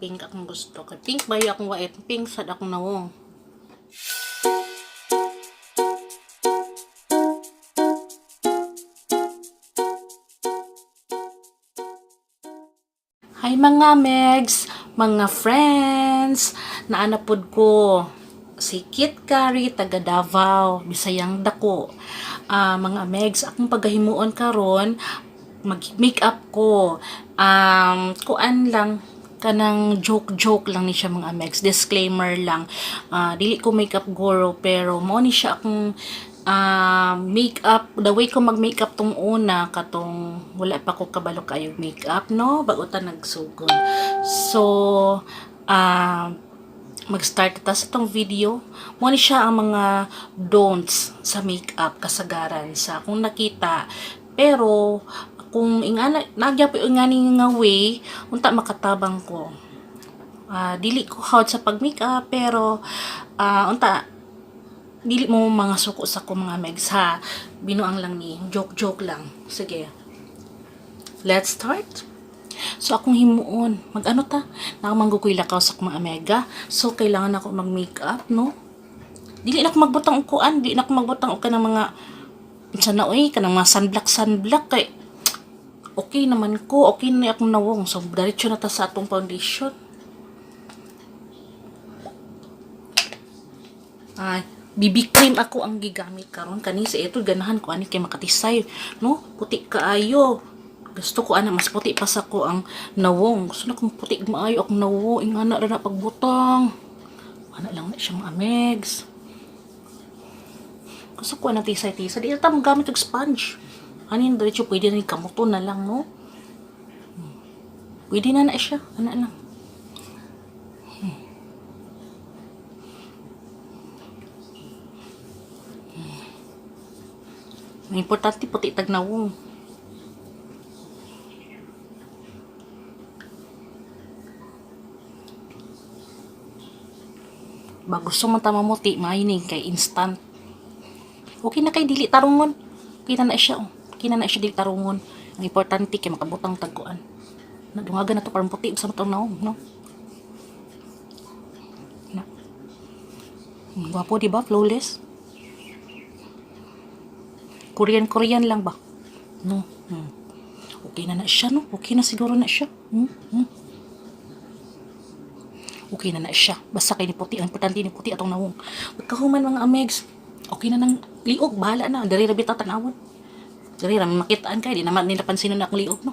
Pink akong gusto. Kay pink ba akong wait? Pink sad akong nawong. Hi mga megs, mga friends! Naanapod ko si Kit Curry, taga Davao, Bisayang Dako. Mga megs, akong pagkahimuon karon mag-makeup ko. Kuan lang, kanang joke-joke lang ni siya, mga megs. Disclaimer lang. Dili ko makeup guru, pero mo ni siya akong makeup, the way ko mag-makeup tong una, katong wala pa ko kabalo kayo makeup, no? Bago ta nagsugod. So, mag-start ta sa tong video. Mo ni siya ang mga don'ts sa makeup kasagaran sa akong nakita. Pero kung ingana nagya po ingani nga way, unta makatabang ko. Dili ko hawd sa pag-makeup, pero unta dili mo mga suko sa ko, mga megs, ha. Binuang lang ni, joke joke lang. Sige. Let's start. So akong himuon, mag-ano ta? Nakamanggo ko'y lakaw sa akong mga mega. So kailangan ako mag-makeup, no? Dili na ako magbutang og kuan, dili na ako magbutang og kanang mga unsa na oy, kanang mga sunblock sunblock kay okay naman ko, okay na akong nawong. So diretso na ta sa atong foundation. Ay, BB cream ako ang gigamit karon kani sa ito, ganahan ko ani kay makatisay, no? Puti kaayo. Gusto ko ana mas puti pa sa ko ang nawong. Gusto na kong puti maayo akong nawong, ingana ra na pagbutang. Ana lang na siya, mga megs. Gusto ko ana tisay-tisay. Di na ta gamit og sponge. Ani diretso pwede na ni kamuto na lang, no? Pwede na na siya. Ana lang. Ang importante puti tag nawong. Ba gusto man ta mamuti, maayo ni kay instant. Okay na kay dili tarungon. Okay na na siya. Oh. Okay na na siya dili tarungon. Ang importante kay makabutang tagkuan. Nadungagan na to parang puti sa matong naong, no? Na. Gwapo, di ba? Flawless. Korean Korean lang ba? No. Okay na na siya, no? Okay na siguro na siya. Okay na na siya. Basta kay ni puti. Ang importante ni puti atong nawong. Pagkahuman, mga amegs, okay na nang liog. Bahala na. Dari ra bitaw tanawon. Dari ra makitaan kay. Di naman nila pansinon na akong liog, no?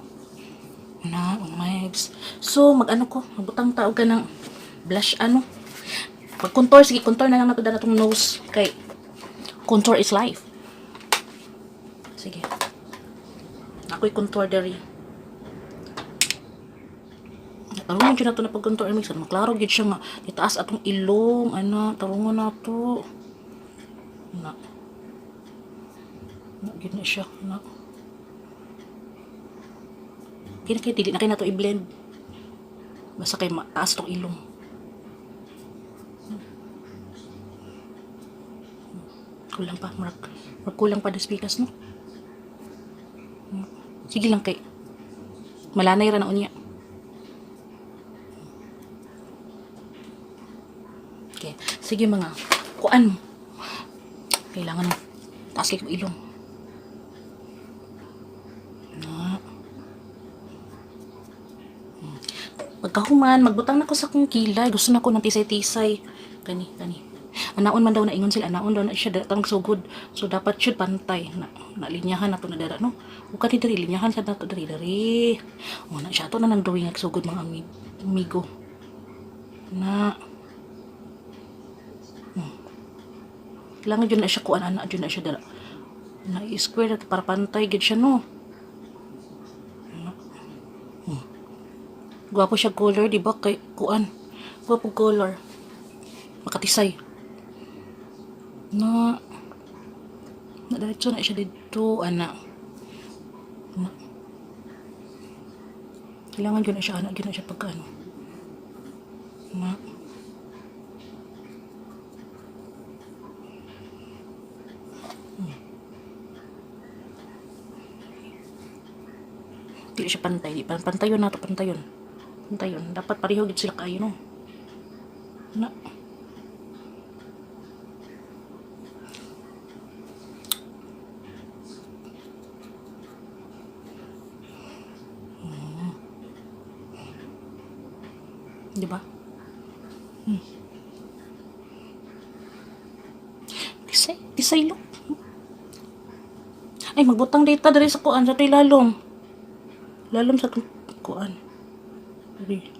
Na, mga megs. So, mag-ano ko. Magbutang tao ka ng blush, ano. Pag contour, sige, contour na lang nato na atong nose. Kay, contour is life. Sige. Ako'y contour dari. Tarungan jud nato na pag-contour mix. Maklaro gyud siya nga itaas atong ilong, ana, tarungan na to. Na. Na gyud na siya, na. Kini kay dili na kay nato i-blend. Basta kay mataas tong ilong. Kulang pa, murag, murag kulang pa des pikas, no? Sige lang kay malanay ra na unya. Okay. Sige mga kuan. Kailangan taas kay ilong. Na. Pagkahuman, magbutang na ko sa akong kilay. Gusto na ko ng tisay-tisay. Kani, kani. Anaon man daw na ingon sila, anaon daw na siya datang sugod. So dapat should pantay na, na linyahan na to na dara, no. Ug kani diri linyahan sa nato diri diri. O na siya ato na nang drawing sugod, mga amigo. Na. Kailangan jud na siya kuan, ana jud na siya dara. Na i-square na to para pantay gid siya, no. Gwapo siya color, di ba? Kay kuan. Gwapo color. Makatisay. Na. Na diretso na siya dito, ana. Na. Kailangan jud na siya, ana, jud na siya pagka ano. Na. Di siya pantay. Di pa pantayon na to, pantayon. Pantayon. Dapat pareho gid sila kaayo, no. Na. Di ba? Tisay, tisay look. Ay, magbutang data diri sa kuan sa to'y lalom. Lalom sa itong kuan. Diri.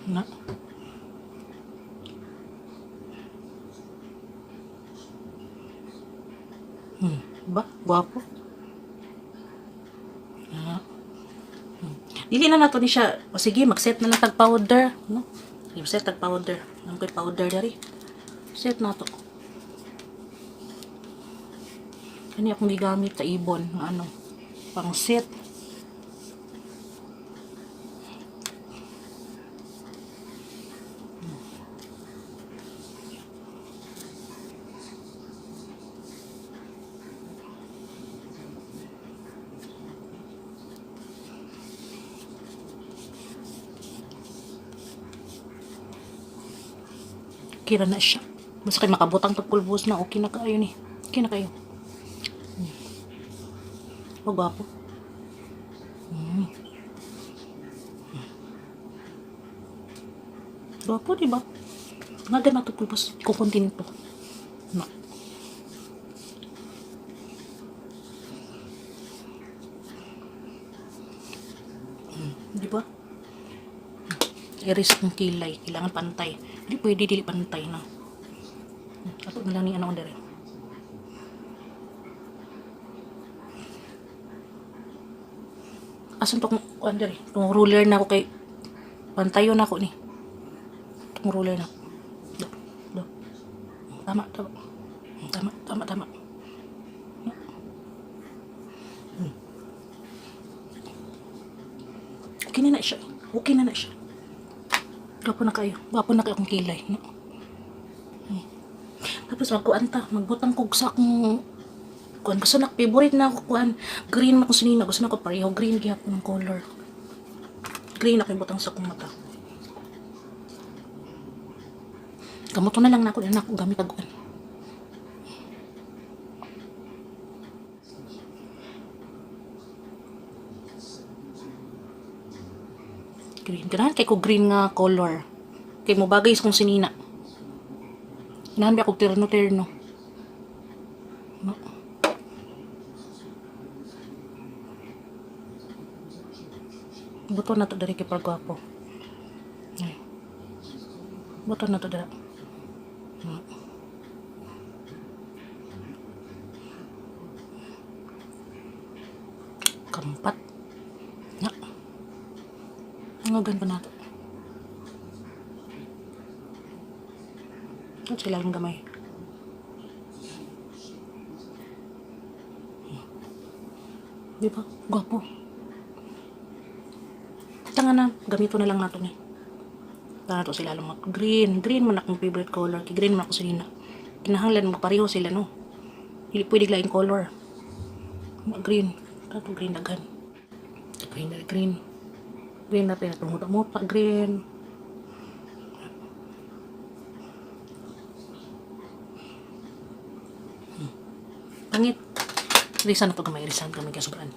Na. Ba? Gwapo. Na. Dili na nato ni siya. O sige, mag-set na lang tag powder, no? Sige, set tag powder. Ang ko'y powder diri. Set na to. Kani akong gigamit sa ibon, nga ano, pang set. Kira na siya. Basta kay makabutang tag pulbos na, okay na kaayo ni. Okay na kayo. Oh, gwapo. Gwapo, di ba? Nga ganito pulbos, kukontento. No. Di ba? Iris akong kilay. Kailangan pantay. Hindi pwede dili pantay na. Ato na lang ni ano dere. Asan to kung kuan dere? Tong ruler na ako kay pantayon na ako ni. Tong ruler na. Do, do. Tama, tama. Tama, tama, tama. Okay na na siya. Okay na na siya. Gwapo na kayo. Gwapo na kayo akong kilay. No? Tapos magkuan ta. Magbutang kog sa akong kuan. Gusto na, favorite na ako kuan. Green na ko sinina. Gusto na ko pareho. Green gihapon ng color. Green ako yung butang sa akong mata. Gamuto na lang na ako. Na ako gamit ang kuan. Green. Ganahan kay ko green nga color. Kay mo bagay sa kong sinina. Ganahan ba ako terno-terno. No. Buto na to diri kay pargwapo. Ay. Buto na to diri. No. Kampat. Na. Nangagan pa nato. At sila lang gamay. Di ba? Gwapo. Tanga na. Gamito na lang nato ni. Tanga to sila lang. Green. Green man akong favorite color. Kay green man ako sila. Kinahanglan magpareho sila, no? Hindi pwede laing color. Green. Tato green daghan. Green na green. Green na pinatumuta-muta. Green. Pangit. Irisan na to gamay. Irisan gamay kaya sobraan.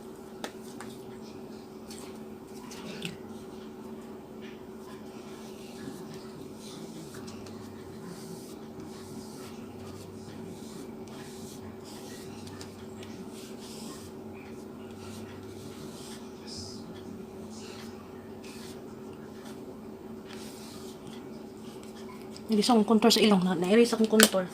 Nairis akong contour sa ilong. Na-erase akong contour.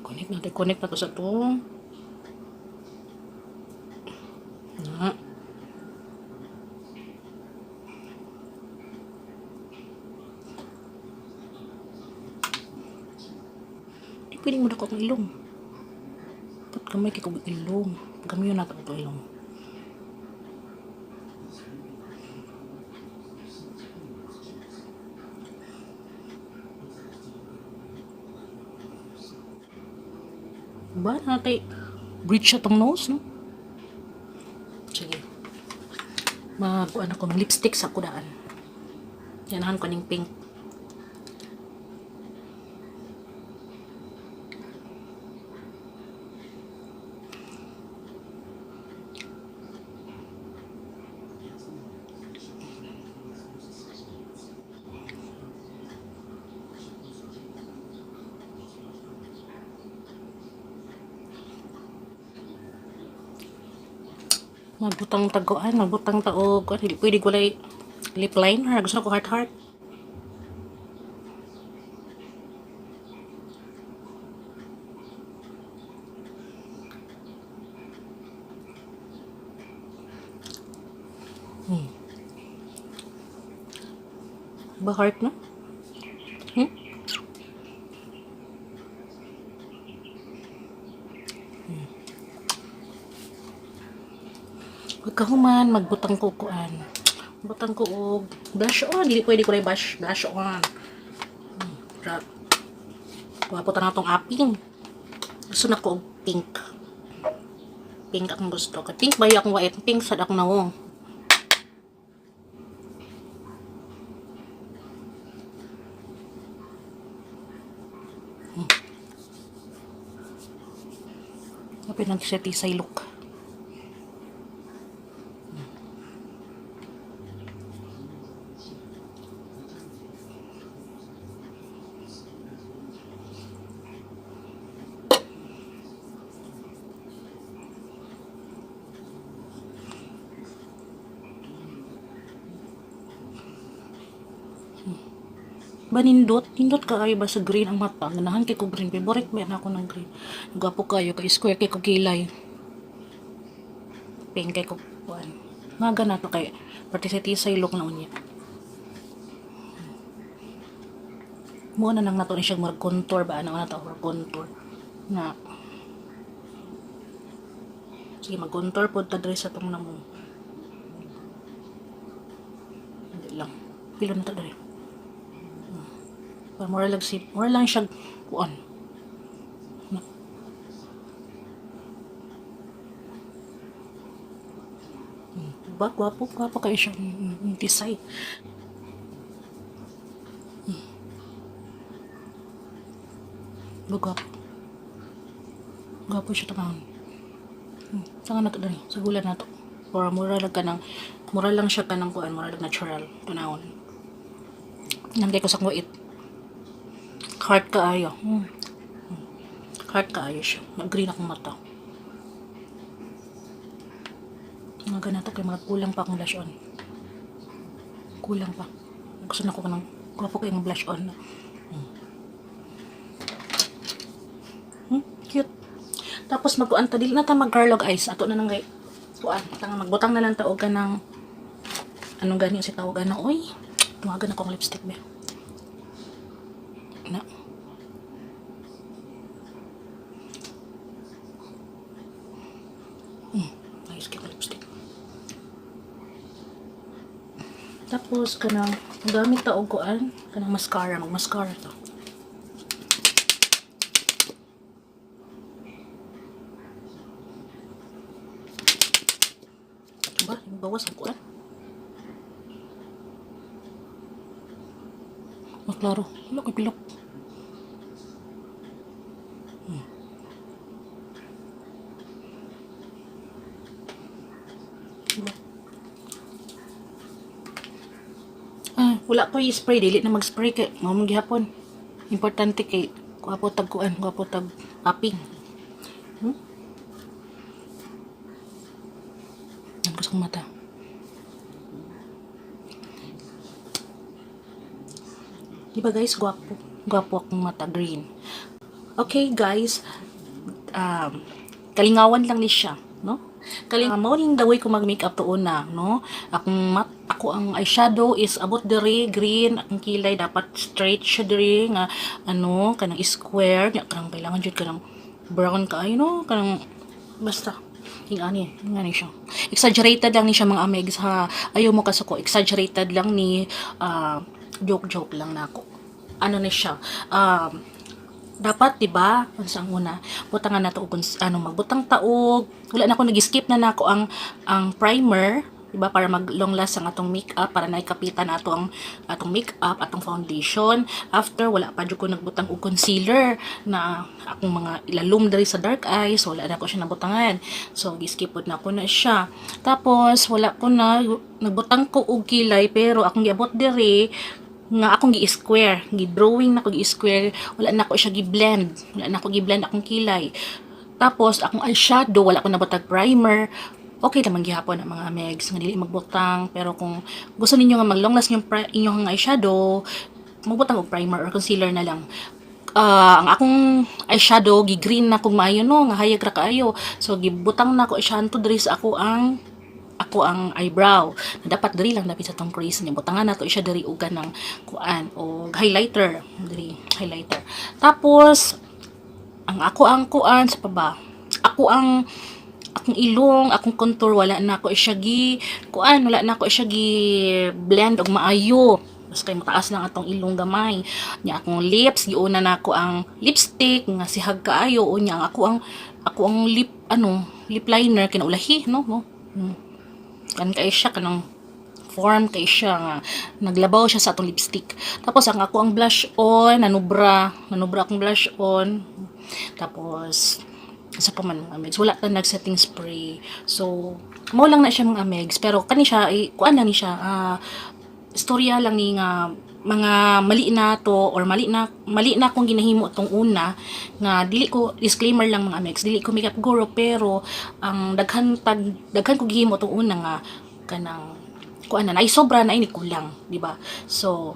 Connect natin. Connect na to sa itong. Na. Di pwedeng mo na akong ilong. Ba't kamay kay kong ilong? Gamay yun natin itong ilong. Ba, natay bridge siya tong nose, no? Sige. Mag, ano ko, lipstick sa kudaan. Yanahan ko ning pink. Magbutang taguan, magbutang taog. Kuan, hindi pwede gulay lip liner. Gusto ko heart heart. Ba heart, no? Hmm? Pagkahuman, magbutang ko kuan. Butang ko og blush on. Dili pwede ko blush on. Ra. Gwapo ta na tong aping. Gusto na ko og pink. Pink akong gusto. Kay pink ba yung akong wait? Pink sad akong nawong. Kapit nag-set look. Ba nindot? Nindot kaayo ba sa green ang mata? Ganahan kay ko green. Favorite ba na ako ng green? Gwapo kayo kay square kay ko kilay. Pink kay ko kuan. Nga ganato kay pati sa tisay look na unya. Mo na lang nato ni siya murag contour ba, ano na to, murag contour. Na sige, mag-contour pod ta diri sa tong namong. Hindi lang. Pila na ta diri. Para mura lang si mura lang siya kuan. Na. Ba, gwapo, gwapo kayo siya. Tisay. Ba, gwapo. Gwapo siya tangan. Tangan na to dali. Sa gula na to. Or mura lang ka ng, mura lang siya ka ng kuan, mura lang natural. Tunawon. Nanggay ko sa kuwait. Heart kaayo. Heart kaayo siya. Nag-green akong mata. Mga ganito kay mga kulang pa akong blush on. Kulang pa. Gusto na ko ng gwapo kay ng blush on. Cute. Tapos magkuan ta, dili na ta mag-garlog eyes. Ato na nang kay kuan. Tanga magbutang na lang ta og kanang anong gani si tawag ana, oy. Tuwagan ako ang lipstick be. Na. Ayos kay lipstick. Tapos kanang gamit ta og kuan, kanang mascara, mag mascara to. Ba, bawas ang kuan. Maklaro. Wala ko'y pilok. Diba? Ah, wala ko i-spray, dili na mag-spray kay mao man gihapon. Importante kay gwapo tag kuan, gwapo tag aping. Ang gusto kong mata. Di ba guys, gwapo. Gwapo akong mata, green. Okay guys, kalingawan lang ni siya, no? Kaling mao ning the way ko mag-makeup to una, no? Akong mat, ako ang eyeshadow is abot diri green, akong kilay dapat straight siya diri nga ano, kanang square, nya kanang kailangan jud kanang brown kaayo, no? Kanang basta ing ani siya. Exaggerated lang ni siya, mga amigs, ha. Ayaw mo kasuko, exaggerated lang ni, joke joke lang nako. Ano ni siya? Um, Dapat, di ba? Unsa ang una? Butangan nato og ano, magbutang ta og wala na ako, nag-skip na nako ang primer, di ba, para mag long last ang atong makeup, para naikapitan ato ang atong makeup, atong foundation. After, wala pa jud ko nagbutang og concealer na akong mga ilalom diri sa dark eyes. Wala na ko siya nabutangan, so gi-skip pod na ko na siya. Tapos wala ko na nagbutang ko og kilay, pero akong giabot diri nga akong gi-square, gi-drawing na ko, gi-square, wala na ko siya gi-blend, wala na ko gi-blend akong kilay. Tapos akong eyeshadow, wala ko nabutag primer. Okay naman gihapon ang mga megs nga dili magbutang, pero kung gusto ninyo nga mag long last yung inyong eyeshadow, magbutang og primer or concealer na lang. Ang akong eyeshadow, gi-green na kung maayo, no, nga hayag ra kaayo. So gibutang na ko siya anto diri sa ako ang eyebrow na dapat diri lang dapit sa tong crease niya. Butangan nato siya diri og kanang kuan og highlighter diri, highlighter. Tapos ang ako ang kuan sa pa ba, ako ang akong ilong, akong contour, wala na ako siya gi kuan, wala na ako siya gi blend og maayo. Basta kay mataas lang atong ilong gamay. Nya akong lips, giuna na ako ang lipstick nga sihag kaayo. Unya ang ako ang lip ano, lip liner kinaulahi, no, no. Kan kay siya kanang form kay siya nga naglabaw siya sa atong lipstick. Tapos ang ako ang blush on, nanubra, nanubra akong blush on. Tapos sa pa man, mga megs, wala ta nag setting spray. So mao lang na siya, mga megs, pero kani siya ay kuan lang ni siya, istorya lang ni nga mga mali na to or mali na akong ginahimo tong una nga dili ko, disclaimer lang, mga megs, dili ko makeup guru, pero ang daghan tag daghan ko gihimo tong una nga kanang kuan na ay sobra na ay ni kulang, di ba? So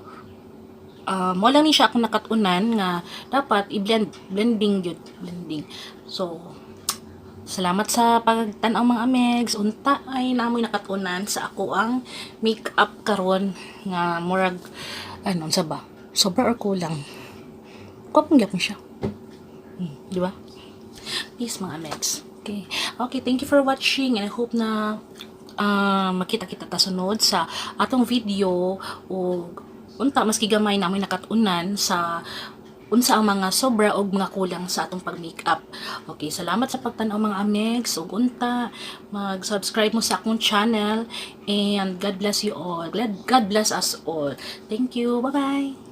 mo lang ni siya akong nakatunan nga dapat i-blend, blending gyud, blending. So salamat sa pagtan-aw, mga amegs. Unta ay namoy nakatunan sa ako ang makeup karon nga murag ano sa ba, sobra or kulang. Gwapong gyapon siya, di ba? Peace, mga amegs. Okay, thank you for watching and I hope na makita-kita ta sunod sa atong video o unta maski gamay namoy nakatunan sa unsa ang mga sobra og mga kulang sa atong pag-makeup. Okay, salamat sa pagtan-aw, mga amegs, ug unta mag-subscribe mo sa akong channel and God bless you all. God bless us all. Thank you. Bye-bye.